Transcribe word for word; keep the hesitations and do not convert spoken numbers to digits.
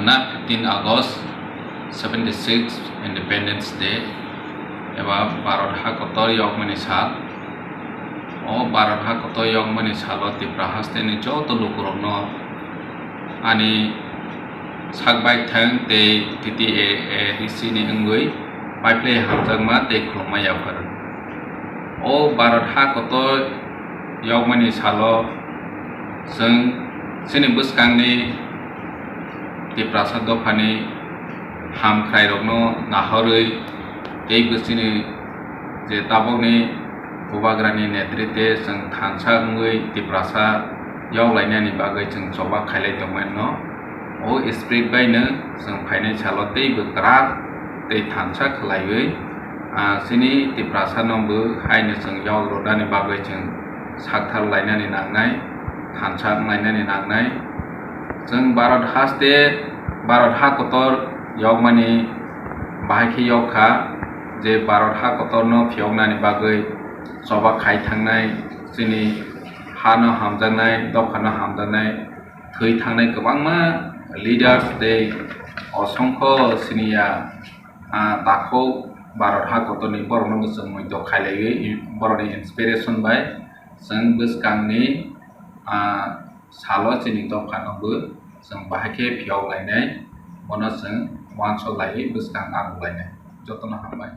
Na fifteen August, seventy six Independence Day, eba Bharat ha kotor yokmani sal. O Bharat ha kotor yokmani salo Tipra hasteni joto lukurokno ani sak baithang tei T T A A D C ni wngwi paiphai hamjakma tei khulumma yapharwi. O Bharat ha kotor yokmani salo chwng chini bwskangni Tiprasa dophani hamkhrairokno nahorwi tei bwsini je tabukni Bubagrani netritwe chwng thansa wngwi Tiprasa yoklainani bagwi chwng choba khailai tongmano. O spirit baino chwng phainai salo teibo kwrak tei thansa khlaiwi, ah, chini Tiprasano bo haino chwng yok rwnani bagwi chwng sakthar lainani nangnai, thansa wnglainani nangnai. Chwng Bharat haste, Bharat ha kotor yokmani bahai khe yok kha, je Bharat ha kotorno phiyoknani bagwi choba khai thangnai, chini hano hamjaknai, dophano hamjaknai, thwi thangnai kwbangma leaders tei osongkho siniya, ah, takhuk Bharat ha kotorni borokno bo chwng muitok khailaiwi, borokni inspiration bai chwng bwskangni, ah, salo chini dophano bo chwng bahai khe phiyok lainai, bono chwng uansuk laiwi bwskang arwk lainai. Jotono hambai.